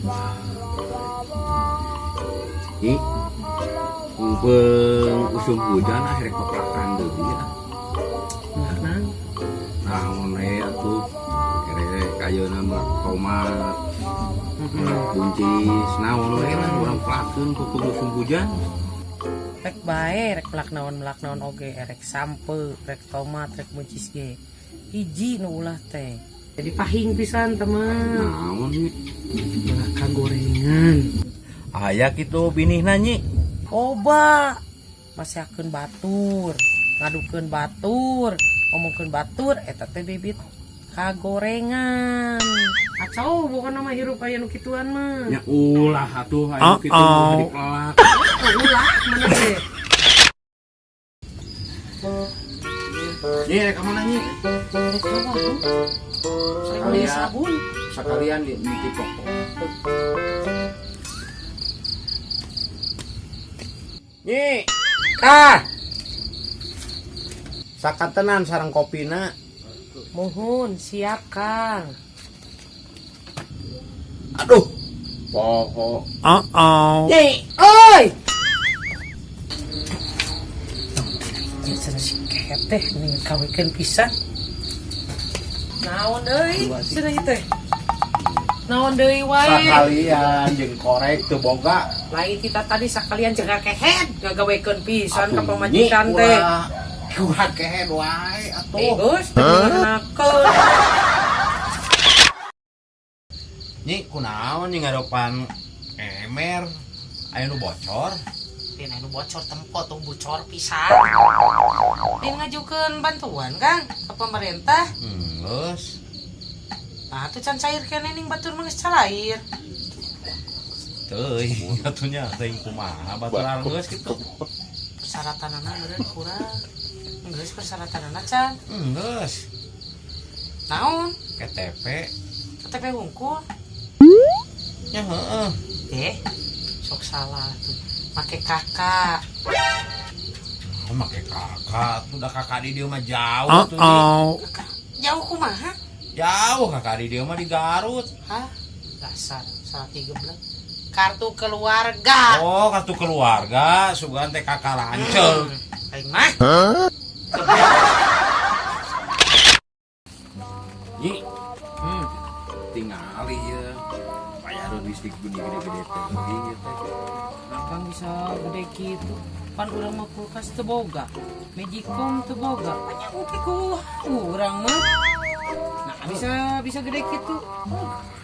Nyi, mumpung usum hujan ah, rek pepelakan deui ah. Melak naon? Naon we atuh. Erek ayeuna melak tomat, melak buncis, naon we lah urang pelakeun ku musim hujan. Rek bae, rek melak naon, melak naon oge, rek sampeu, rek tomat, rek buncis ge. Hiji nu ulah teh. Jadi pahing pisan teman. Naon, Nyi? Melak gorengan. Aya kitu binihna, Nyi? Coba masihakeun batur, ngadukeun batur, ngomongkeun batur, eta teh bibit kagorengan. Kacau bukan nama hirup aya nu kituan mah. Nya ulah atuh aya kitu mah dipelak. Oh, ulah mana teh? Nyi, rek ka mana, Nyi? Rek sawah tuh. Rek beli Sekalian sabun. Sekalian di nitip toko. Nyi, Kah, sakatenan sareng kopina. Mohon siap, Kang. Aduh, poho. Nyi, oi. Cenah si keteh nih kawikeun pisan. Naon deui cenah ieu teh? Naon deui wae? Sakalian jeung korek teu boga. Lain kita tadi sakalian jeung kehed ngagawekeun pisan ka Atuh, pamajikan Nyi, teh. ulah ulah kehed wae atuh. Eh, geus teu benernakeun. Nyi, kunaon nyi ngadopan emer? Aya nu bocor? Tina nu bocor tempo tuh bocor pisan. Lain ngajukeun bantuan, Kang, ke pemerintah. Geus. Nah, tuh can cair keneh ning batur mah geus calair. Teuing atuh nya teuing kumaha batur geus kitu. Persyaratanana meureun kurang. Geus persyaratanana can. Geus. Naon? KTP. KTP hungkul. Nya heeh. Eh, sok salah tuh. Make kakak. Oh, make kakak tuh, dah kakak di dieu mah jauh tuh, Nyi. Kakak jauh kumaha? Jauh kakak di dieu mah di Garut. Hah? Dasar salah tiga belas. Kartu keluarga. Oh, kartu keluarga, sugan teh kakak lanceuk. Aing mah. Nyi, tingali ya. Bayaran listrik gede gede-gede teh ieu teh. Akang bisa gede gitu. Pan urang mah kulkas teu boga. Magicom teu boga. Banyak oke ku urang mah. Nah, bisa bisa gede gitu.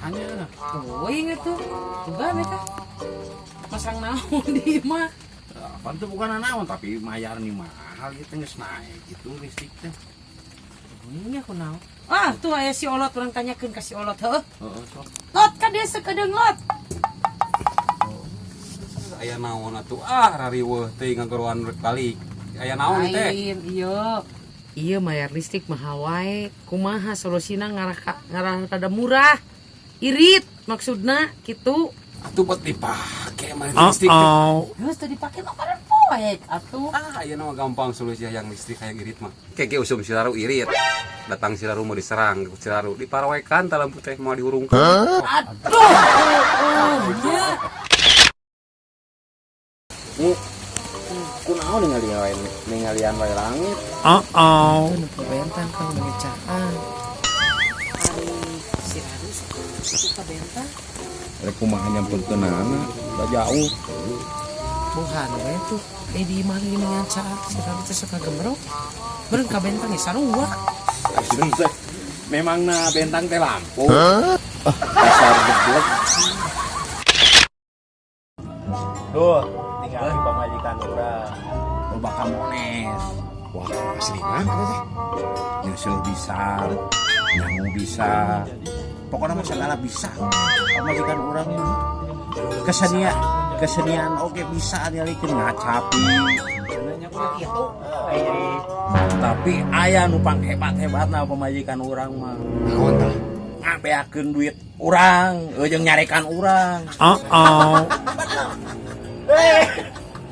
Hanya Teuing atuh. Tugan eta. Masang naon di imah. Apaan tuh bukan naon tapi mayar nih mahal gitu, geus naik gitu listrik teh. Ini aku naon. Ah, tuh aya si Olot, urang tanyakeun ka si Olot heuh. Heeh, sok. Lot ka dia sakedeung, Lot. Aya naon atuh ah, rariweuh teh ngageroan rek balik. Aya naon ieu teh? Lain, iya. Iya, mayar listrik mahal wae. Kumaha solusina ngarah ngarah rada murah. Irit maksudna kitu. Atuh buat dipake mah listrik teh. Geus teu dipake mah meureun poek atuh. Ah, aya mah gampang solusi yang listrik hayang irit mah. Keke usum silaru irit. Datang silaru mau diserang, silaru diparawekan ta lampu teh mau dihurungkeun. Aduh. Oh, nya. Mu kunaon ningalian ningalian wae langit? Nu bentang kang mengecaan. Ari si Radu suka bentang. Rek kumaha nyamperkeunana? Da jauh. Buhan we tuh. Eh, di imah gini caah si Radu teh suka gembrok. Beureun ka bentang ge sarua. Asli teh. Memang na bentang teh lampu. Ah, dasar geblek. Duh, tinggal di pamajikan urang. Loba kamones. Wah, aslina eta teh. Nyeuseul bisa, nyangu bisa. Pokoknya mah segala bisa. Pamajikan urang mah. Kesenian, kesenian oke bisa nyalikeun ngacapi. Gitu. Tapi aya nu panghebat-hebatna pamajikan urang mah. Naon tah? Ngabeakeun duit urang, jeung nyarekan urang.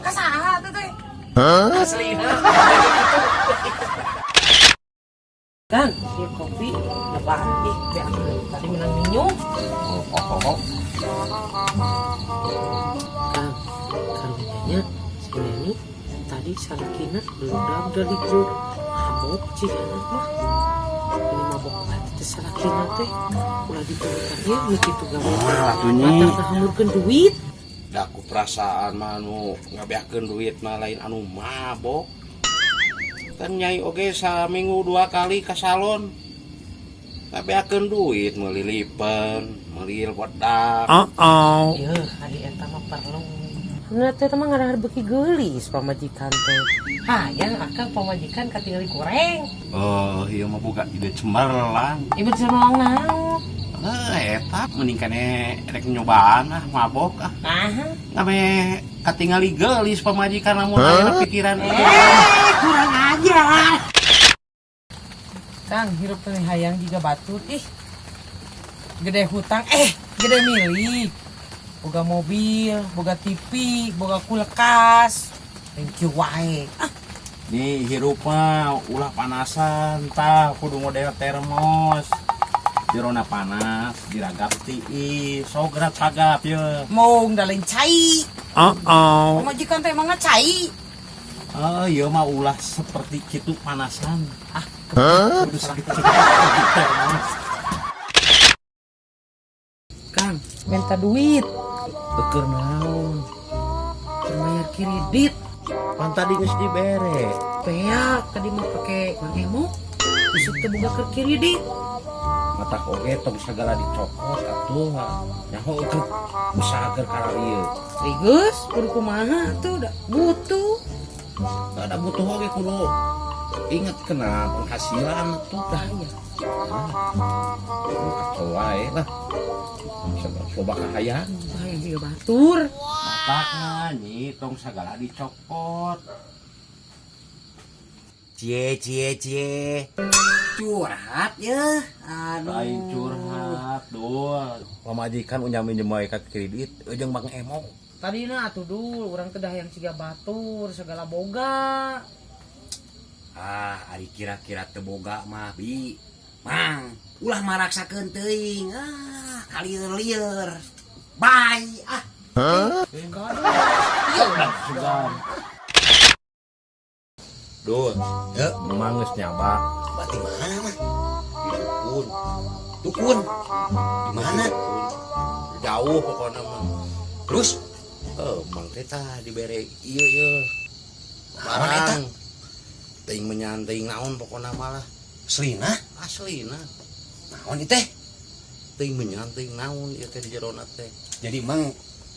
Kasaha tuh teh? Aslina. Kang, ieu kopi lebar ih beak tadi menang minum. Oh, oh, oh. Kang, karunya si Neni tadi salakina beludak dari grup mabok cigana mah. Ini mabok banget teh salakina teh. Ulah diturutan ieu nu kitu gawe. Moal atuh, Nyi. Matak ngahamurkeun duit. Da ku perasaan mah anu ngabeakeun duit mah lain anu mabok. Kan Nyai oge saminggu dua kali ke salon. Ngabeakeun duit meuli lipen, meuli bedak. Yeuh, ari eta mah perlu. Nah, teh mah ngarah beuki geulis pamajikan teh. Hayang akang pamajikan katingali goreng. Oh, ieu mah boga ide cemerlang. Ibu cemerlang naon? Eh, eta mending kene rek nyobaan ah mabok ah. Nah, Ngame katingali geulis pamajikan lamun aya pikiran. Eh, kurang ajar. Kang, hirup teh hayang jiga batur ih. Gede hutang, eh, gede milik. Boga mobil, boga TV, boga kulkas. Thank you wae. Ah, Nih hirup mah ulah panasan tah kudu model termos. Jerona panas, diragap tiis, sograt cagap ye. Mong da lain cai. Uh-oh. Pamajikan teh emangna cai. Oh, ieu mah ulah seperti kitu panasan. Ah, Kudu segitu termos. Kang, minta duit. Keur naon? Keur bayar kredit. Pan tadi geus dibere. Beak, tadi mah pake Mang Emo. Isuk teh boga keur kredit. Matak oge tong sagala dicokot atuh. Nyaho keur usaha keur kararieu. Serius, kudu kumaha tuh da butuh. Da butuh oge kudu inget kena penghasilan tuh. Dah ya. Kacau wae lah. Coba kahayang. Hayang jiga batur. Matakna nyi tong sagala dicokot. Cie cie cie. Curhat ya. Aduh. Lain curhat dul. Pamajikan unyam minjem wae ka kredit jeung Bang Emo. Tadi na atuh dul, urang teh dah hayang siga batur, segala boga. Ah, ari kira-kira teu boga mah bi. Mang, ulah maraksakeun teuing. Ah, kalieur-lieur. Bye ah. Iya. Dul, Ya, emang geus nyaba. berarti mana mah? Di dukun. Dukun. Di mana? Jauh pokoknya mah. Terus Eh, mang teh tah dibere ieu ieu. Naon eta? Barang. Teuing menyan teuing naon pokokna mah lah. Selina? Aslina. Naon ieu teh? Teuing menyan teuing naon ieu teh di jerona teh. Jadi mang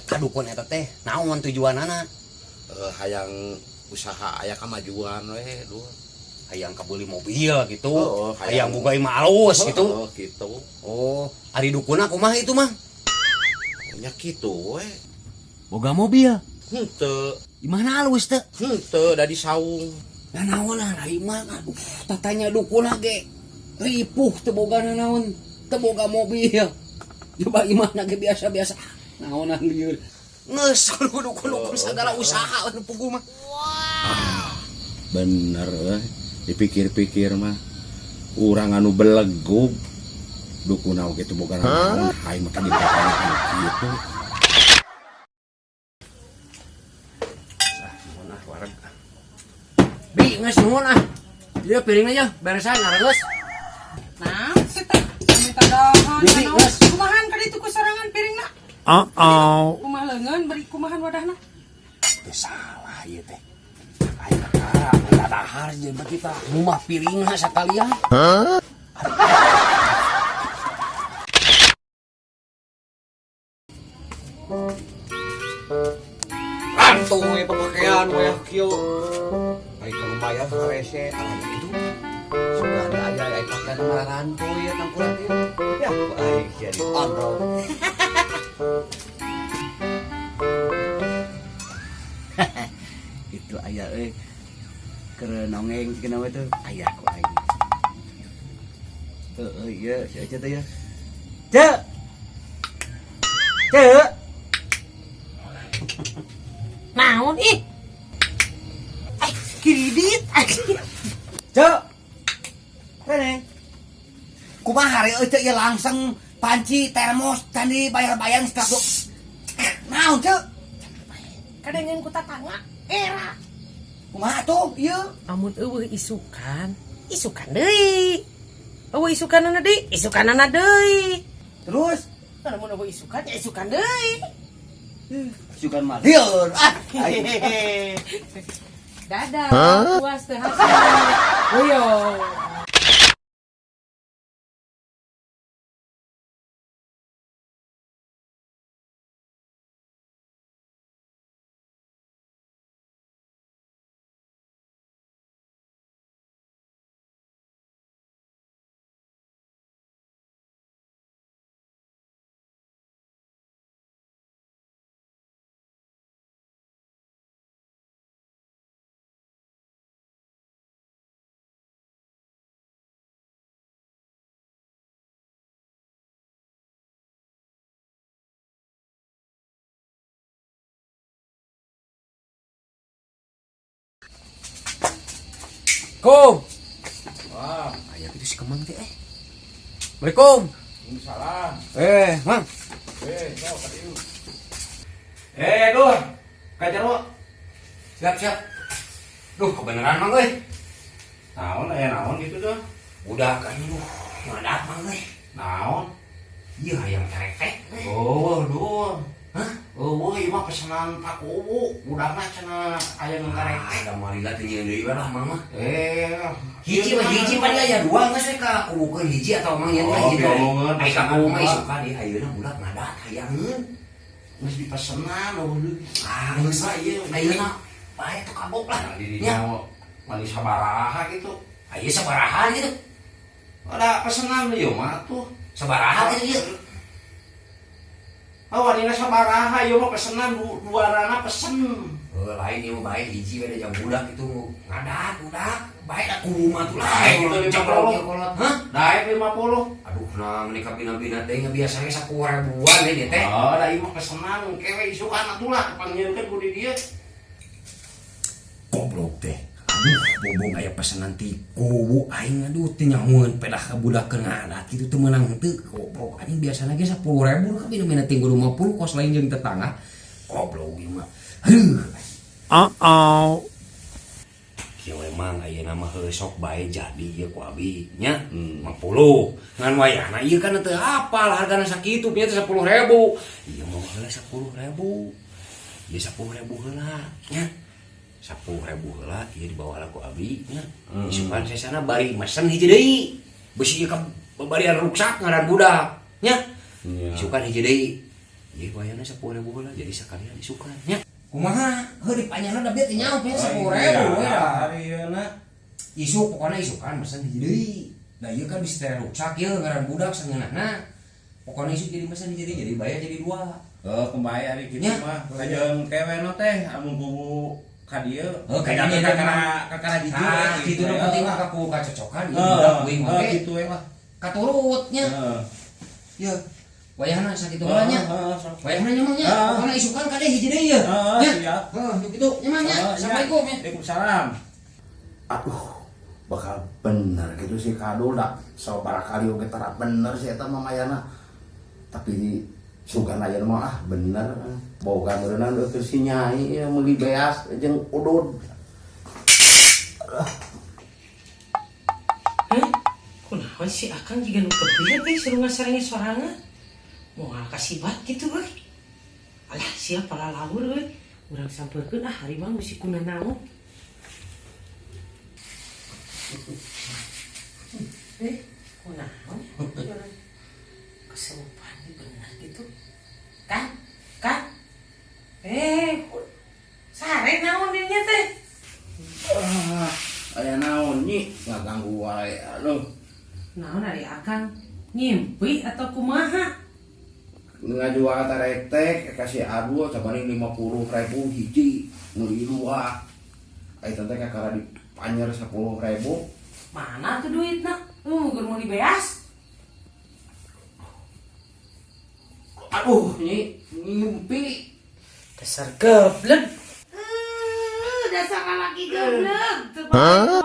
ka dukun eta teh naon tujuanana? Eh, hayang usaha aya kamajuan we dul. Hayang kabeli mobil gitu. Oh, hayang boga imah alus gitu. Oh, gitu. Oh, ari dukuna kumaha itu mah? Nya kitu we. Boga mobil. Henteu, Gimana alus teh? henteu da di saung. Nah naon lah ari mah aduh tatanya dukun ge. Ripuh teu boga naon, teu boga mobil. Coba gimana ge biasa-biasa. Naonan lieur. Geus kudu dukun-dukun segala usaha anu puguh mah. Bener euy. Dipikir-pikir mah urang anu belegug dukun oge teu boga naon, hayu mah tadi anu kitu. Ah, nuhun ah, wareg. Bi, geus nuhun ah. Ieu piring aja, beresan geus. Nah, si teh minta dohon. Bibi, naon. geus. Kumahan ka ditu ku sorangan piringna? Uh-oh. Kumaha leungeun beri kumahan wadahna? Teu salah ieu teh. Aing kakara dahar jeung kita rumah piringna sakalian. Rantu we pakaian we kieu. Ai ka lumayan harese alam itu. Sudah ada aja ai pakaian mah rantu ya tangkurak ieu. Ya, ku aing jadi ondrol. Itu aya euy. Keur nongeng si kenapa tuh? Aya ku aing. Heeh, ieu si Ece teh ya. Cek. Cek. Naon ih? Eh, kredit. Cek. Rene. Kumaha hari euy teh ieu langsung Panci termos tadi bayar-bayar geus naon ceu? Kadengeun ku tatangga era. Kumaha tuh ieu? Amun euweuh isukan, isukan deui. Euweuh isukanana deui, isukanana deui. Terus Lamun euweuh isukan, ya isukan deui. isukan mah lieur ah. Dadah, puas teh hasil. Uyo. Kom. Wah, Aya kitu si Kemang teh eh. Assalamualaikum. Salam. Eh, Mang. Eh, sok ka dieu. Eh, duh. Ka jero. Siap, siap. Duh, kebenaran Mang euy. Naon aya naon gitu tuh? Udah kan duh, ngadat Mang euy. Naon? Iya hayang teretek. Oh, duh. Hah? Oh, ieu mah pesanan Pak Kuwu, budakna cenah aya nu taretek. Ah, da moal lila teh nyieun deui lah Mang mah. Eh, Hiji mah hiji paling aya dua geus we ka kubukeun hiji atau mang yen mah Oh, hiji. diomongeun, Ai ka pesanan kubu mah dua. isukan ieu ayeuna budak ngadat hayangeun. Geus dipesenan oh deui. Ah, geus lah ieu ayeuna bae tuh kabok lah. Nah, di Nya, dinya manis sabaraha gitu. aya sabaraha gitu. Ada pesenan ieu mah tuh. Sabaraha gitu ieu. Oh, wanina sabaraha ieu mah pesenan dua rana pesen. Heuh, lain ieu mah bae hiji we da jam budak itu ngadat budak. Bae da kubu mah tuh lah. Bae gitu, Jeblok 50. ieu kolot. Hah? Daek 50. Aduh, nah meuni kabina-bina teh biasanya 10 ribuan deh dia teh. Oh, da ieu mah pesenan kewe isukan atuh lah kapanggieunkeun ku di dieu. Goblok teh. Aduh, bobong aya pesanan ti kubu aing aduh teu nyahoeun pedah ka budak keur ngadat kitu teu meunang henteu. Goblok anjing biasana ge 10.000 kabina-bina ting 50 kos lain jeung tetangga. Goblok ieu mah. Aduh. Uh-oh. Kieu we mang ayeuna mah heuh sok bae jadi ieu ku abi nya 50. Ngan wayahna ieu kan teu hafal hargana sakitu nya teh 10.000. Ieu mah heula 10.000. Ieu 10.000 heula nya. 10.000 heula ieu dibawa lah ku abi nya. Isukan sesana bari mesen hiji deui. Beusi ieu ka babarian ruksak ngaran budak nya. Isukan hiji deui. Ieu wayahna 10.000 heula jadi sakalian isukan nya. Kumaha? Heuh dipanjangna da bieu teh nyaho nya 10.000 we da. Ayeuna Isuk pokoknya isukan mesen hiji deui. Da ieu kan bisa teh ruksak ieu ngaran budak sangeunahna. Pokoknya isuk jadi mesen hiji deui jadi bayar jadi dua. Heuh, kumaha ari kitu Nya. mah. Kajeun kewe no teh amun kubu ka dieu. Heuh, ka Ka dieu kakara kakara jujur Ah, we, kitu nu we. penting mah kaku kacocokan ieu Heuh, budak kuing heuh, oge. kitu we lah. Katurut nya. Heeh. Ye. Wayahna sakitu heula nya. Heeh, sok. Wayahna nya mang nya. Heeh. Pokokna isukan kade hiji deui ye. Heeh, Nya. siap. Heuh, nu kitu nya mang nya. Heeh, nya. Assalamualaikum nya. Waalaikumsalam. Aduh, bakal bener gitu sih kado dah sabaraha kali oge tara bener sih eta mah mayana. Tapi sugan ayeuna mah ah bener boga meureunnan eueuh si nyai ya meuli beas jeung udud. Hah? Kunaon si Akang jiga nu kepieu teh suruh ngasarenge sorangan? Moal kasibat gitu euy. Alah sia palalaur euy. Urang sampeurkeun ah harimau bisi kunanaon. Eh, kunaon? Keserupan ini bener gitu. Kang, Kang. Eh, sare naon dinya teh? Ah, aya naon nyi ngaganggu wae aduh. Naon ari Akang? Ngimpi atau kumaha? Ngajual taretek kasih adu sabaning 50.000 hiji meuli dua. Ai teh kakara dipanyer 10.000. Mana tuh duitna? Keur meuli beas. Aduh, nyi ngimpi. Dasar geblek. Dasar laki geblek. Teu bae.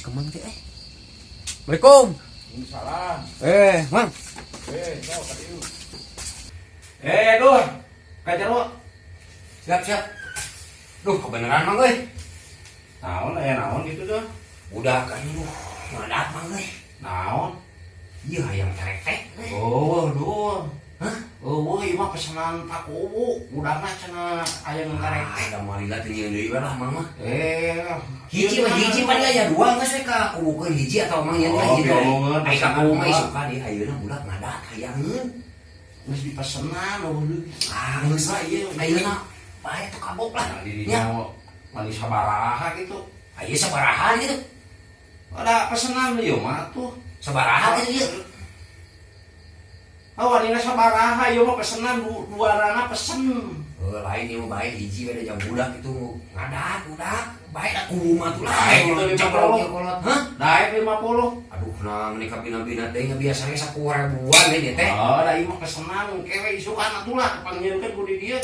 Si Kemang teh eh. Assalamualaikum. Waalaikumsalam. Mang. Sok ka dieu. Duh. Ka jero. Siap, siap. Duh, kebenaran Mang euy. Naon aya naon gitu tuh? Udah kan duh, ngadat Mang euy. Naon? Ieu hayang teretek. Oh, duh. Hah? Eueuh ieu mah pesanan Pak Kuwu, budakna cenah aya nu Ah, da malila teh nyieun deui we lah Mang mah. Hiji Hiji mah hiji pan aya dua geus we ka kuwukeun hiji atau Mang nyeun Oh, hiji. diomongeun, Ai ka pesanan kuwu mah dua. isukan ieu ayeuna budak ngadat hayangeun. Geus dipesenan eueuh deui. Ah, geus lah ieu ayeuna bae tuh kabok lah. Nah, di Nya, dinya manis sabaraha gitu. aya sabaraha gitu. Ada pesenan ieu mah tuh. Sabaraha gitu ieu. Oh, wanina sabaraha ieu mah pesenan dua rana pesen. Heuh, lain ieu mah bae hiji we da jam budak itu ngadat budak. Bae da kuwu mah tuh lah. Bae gitu, Jam 50. ieu kolot. Hah? Daek 50. Aduh, nah meuni kabina-bina teh biasanya 10 ribuan we dia teh. Oh, da ieu mah pesenan kewe isukan atuh lah panggilkeun ku di dieu.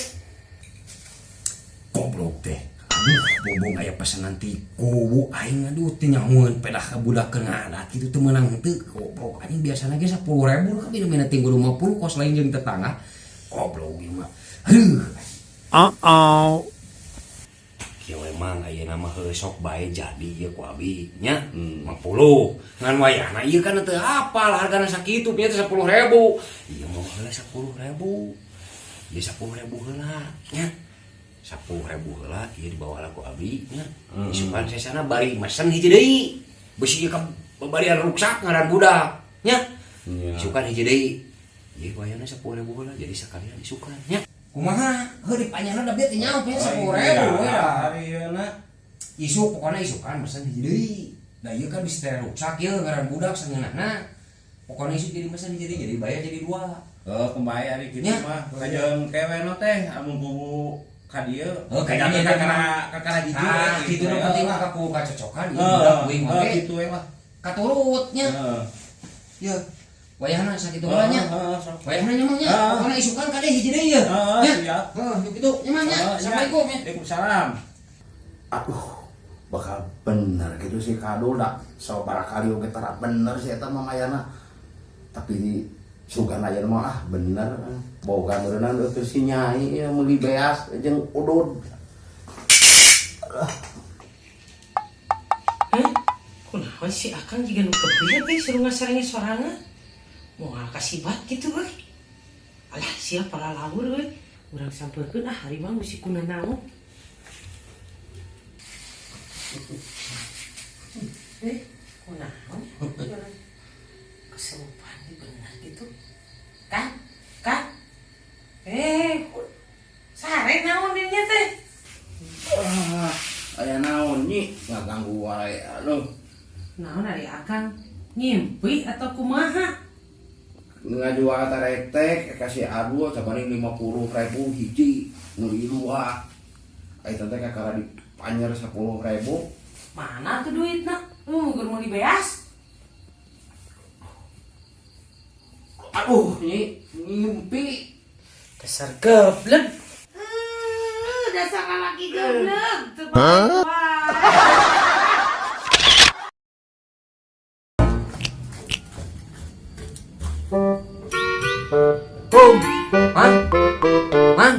Goblok teh. Aduh, bobong aya pesanan ti kuwu aing aduh teu nyahoeun pedah ka budak keur ngadat kitu teu meunang henteu. Goblok anjing biasana ge 10.000 kabina-bina ting 50 kos lain jeung tetangga. Goblok ieu mah. Heuh. Uh-oh. Kieu we Mang ayeuna mah heuh sok bae jadi ieu ku abi nya. 50. Ngan wayahna ieu kan teu hafal hargana sakitu nya teh 10.000. Ieu mah heula 10.000. Ieu 10.000 heula nya. 10.000 heula ieu dibawa lah ku abi nya. Isukan sesana bari mesen hiji deui. Beusi ieu ka babarian ruksak ngaran budak nya. Isukan hiji deui. Ieu wayahna 10.000 heula jadi sakalian isukan nya. Kumaha? Heuh dipanjangna da bieu teh nyaho nya 10.000 we da. Ayeuna Isuk pokokna isukan mesen hiji deui. Da ieu kan bisa teh ruksak ieu ngaran budak sangeunahna. Pokokna isuk jadi mesen hiji deui jadi bayar jadi dua. Heuh, kumaha ari kitu Nya. mah. Kajeun kewe nu teh amun kuwu ka dieu. Heuh, ka dieu kakara kakara hiji Ah, we, kitu nu we. penting mah ka kuwu kacocokan ieu Heuh, budak kuing heuh, oge. kitu we lah. Katurut nya. Heeh. Ye. Wayahna sakitu heula nya. Heeh, sok. Wayahna nya Mang nya. Heeh. Pokokna isukan kade hiji deui ye. Heeh, Nya. siap. Heuh, yuk kitu nya Mang nya. Heeh, nya. Assalamualaikum ya. Waalaikumsalam. Aduh, bakal bener gitu sih Kadul dah. Sabaraha kali oge tara bener sih eta mah mayana. Tapi sugan aya mah ah bener. Boga meureunna teu si Nyai ieu meuli beas jeung udud. Hah? Kunaon si Akang jiga nu kebelet euy suruh ngasarenge sorangan. Moal kasibat gitu euy. Alah sia palalaur euy. Urang sampeurkeun ah harimau bisi kuna naon. Kunaon? Keserupan ini bener gitu. Kang, Kang. Sare naon dinya teh? Ah, aya naon nyi ngaganggu wae aduh. Naon ari Akang? Ngimpi atau kumaha? Ngajual tarektek kasih Adul sabaning 50.000 hiji meuli dua. Ai teh kakara dipanyer 10.000. Mana tuh duitna? Lu keur meuli beas? Aduh, nyi ngimpi. Dasar geblek. Dasar laki geblek. Teu baik wae. Bung. Mang. Mang.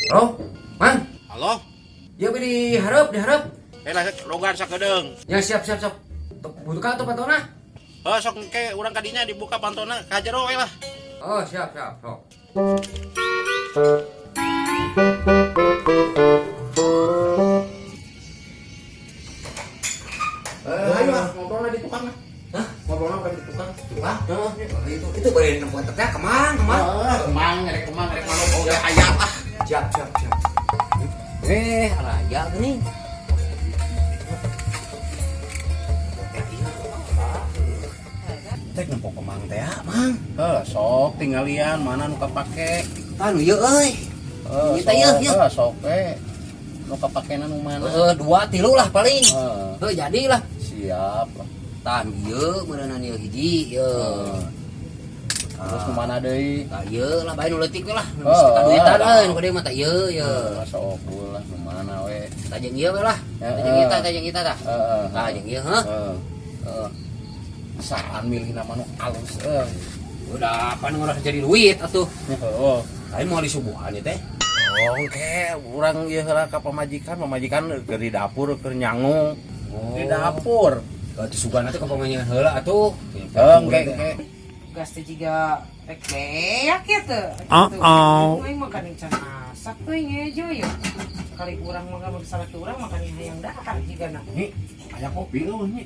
Halo, Mang. Halo? Ya beri diharap, diharap. Eh lah logan sakedeung. Ya siap, siap, siap. Buka tuh pantona. Oh, sok engke urang kadinya dibuka pantona ka jero we lah. Oh, siap, siap, sok. Ayo ah, ngobrolna di tukang lah. Hah? Ngobrolna bukan di tukang. Tukang? Heeh. Itu bari nempuan teh kemang, kemang. Heeh, kemang rek kemang rek manuk oge aya ah. Siap, siap, siap. Raya gini. Tek nempo kemang teh, Mang. Heuh, sok tinggalian mana nu kapake. Anu ieu euy. Heuh, Ieu teh ieu, ieu. heuh, sok we. Nu kapakena nu mana? Heeh, 2 3 lah paling. Heeh, Heuh, jadilah. siap lah. Tah ieu meureunan ieu hiji ieu. Terus nu mana deui? Tah ieu lah bae nu leutik we lah. Nu Oh, bisa kaduitan ada. euy nu gede mah tah ieu ieu. Sok lah nu mana we. Tah jeung ieu we lah. Tah jeung ieu tah, tah jeung ieu tah. Heeh. Tah jeung ieu heuh. Heeh. Heeh. Saan milih nama nu alus euy. Udah apa nu urang jadi duit atuh. Heeh. Lain mau disuguhan ieu teh. Oh, engke urang ieu heula ka pamajikan, pamajikan keur di dapur keur nyangu. Di dapur. Atuh sugan atuh ka pamajikan heula atuh. Heuh, engke engke. Gas teh jiga rek beak ya teu. Uh-oh. Aing makan yang can asak teh ngejo ya. Sekali urang mah salaki urang makan yang hayang dahar jigana. Nyi, aya kopi eueuh nyi.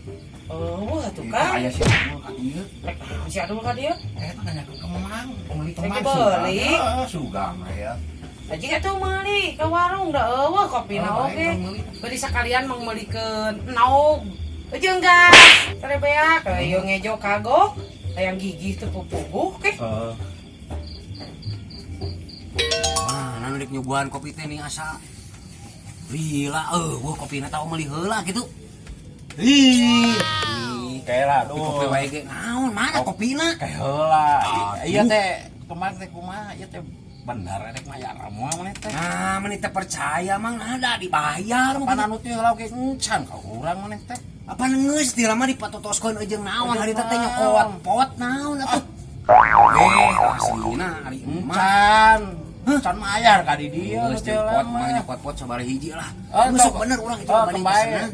Oh, atuh kan. Aya si Adul ka dieu. Rek naon si Adul ka dieu? Eh, tanya ke kemang, meuli Rek kemang. dibeli. Heeh, sugan aya. Aji atuh meuli ka warung da eueuh kopina Oh, oge. baik, meuli. Beli sakalian mang meulikeun naog. Jeung gas. Tare beak, ieu ngejo kagok. Hayang gigih teu pupuguh ke. Heeh. Mana nu dek nyuguhan kopi teh nih asa. Lila eueuh kopina tau meuli heula kitu. Ih, kayak Di kopi aduh. wae ge naon mana kopina? Kayak heula. Iya teh, kemarin teh kumaha? Iya teh bener rek mayar moal maneh teh. Nah, meni teh percaya mang nah da dibayar Pan anu teh heula oge encan ka urang maneh teh. Apa geus di lama dipatotoskeun jeung naon hari teh nyokot pot naon atuh. Aslina ari emak. Encan. Encan mayar ka di dieu Geus nu teh heula nyokot mah mah. nyokot pot sabaraha hiji lah. Oh, Geus sok bener urang itu oh, balik kembali. pesenan.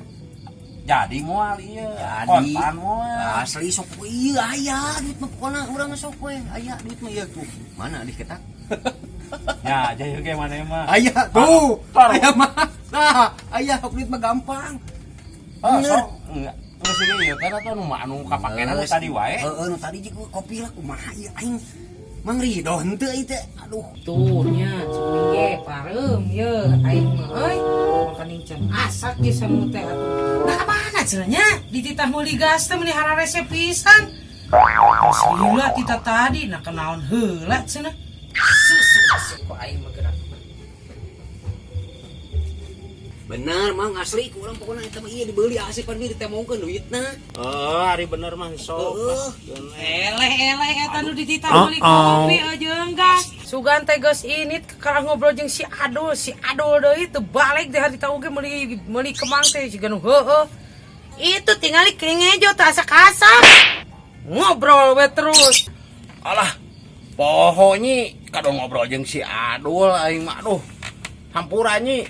Jadi moal ieu. Jadi. Kontan moal. Asli sok ieu aya duit mah pokona urang mah sok we aya duit mah ieu tuh. Mana di ketak? Ya, jadi ge maneh mah. Aya tuh. Tar. Aya mah. Nah, aya duit mah gampang. Oh, Bener. sok enggak. Geus ieu ieu kan atuh nu anu kapakena nu tadi wae. Heeh, nu tadi jeung kopi lah kumaha ieu aing. Mang Ridho henteu ieu teh. Aduh. Tuh nya cumi ge pareum ye aing mah euy makaning can asak ge sangu teh atuh. Nah ka mana cenah nya dititah meuli gas teh meuli hararese pisan. Terus heula kita tadi nah kenaon heula cenah. Susu kok aing mah gerak. Bener mang asli ku urang pokona eta mah ieu dibeli asli pan ieu ditemongkeun duitna. Heeh, ari bener mah sok. Heeh. Eleh eleh eta nu dititah meuli kopi jeung gas. Sugan teh geus init kalah ngobrol jeung si Adul deui teu balik deh harita oge meuli meuli kemang teh siga nu heueuh. Itu tingali ngejo teh asak-asak. Ngobrol we terus. Alah, poho nyi kadang ngobrol jeung si Adul aing mah aduh. Hampura nyi.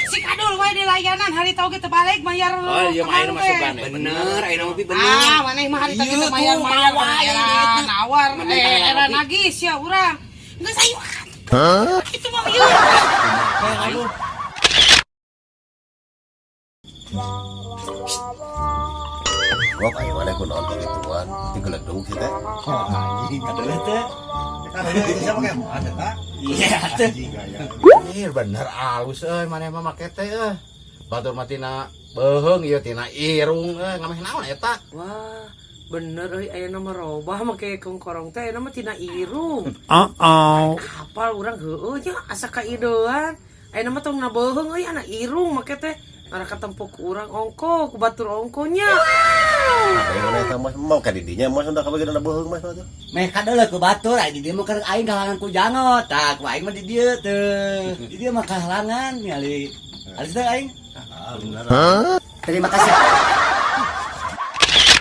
Si Adul wae di layanan harita oge teu balik bayar. Oh, iya mah ayeuna mah kemang teh. sugan. Bener ayeuna mah bener. Ah, maneh mah harita Iya, kita bayar tuh, bayar mawa era duitna. nawar Maneh teh era ngopi. nagih sia urang. Geus ayo. Itu mah ieu. Aduh. Gua kayak mana ku nonton gituan, ti geledug sih teh. Oh, anjing kadeuleuh teh. Kadeuleuh teh siapa kayak mau ada tak? Iya teh. Anjing gaya. Ih, bener alus euy maneh mah make teh euy. Batur mah tina beuheung ieu tina irung euy ngameh naon eta? Wah, bener euy aya mah robah make kongkorong teh aya mah tina irung. Uh-oh. Apal urang heueuh nya asa kaidean. Aya mah tong na beuheung euy anak irung make teh. Arah katempo ku urang ongko, ku batur ongko nya. Kayak mana eta mas mau ka didinya mas udah kabagian ada beuheung mas mah tuh. Meh kadeuleuh ku batur ai di dieu mah keur aing kahalangan ku jangot. Tah ku aing mah di dieu teu. Di dieu mah kahalangan ningali. Alis teh aing. Ah, bener. Terima kasih.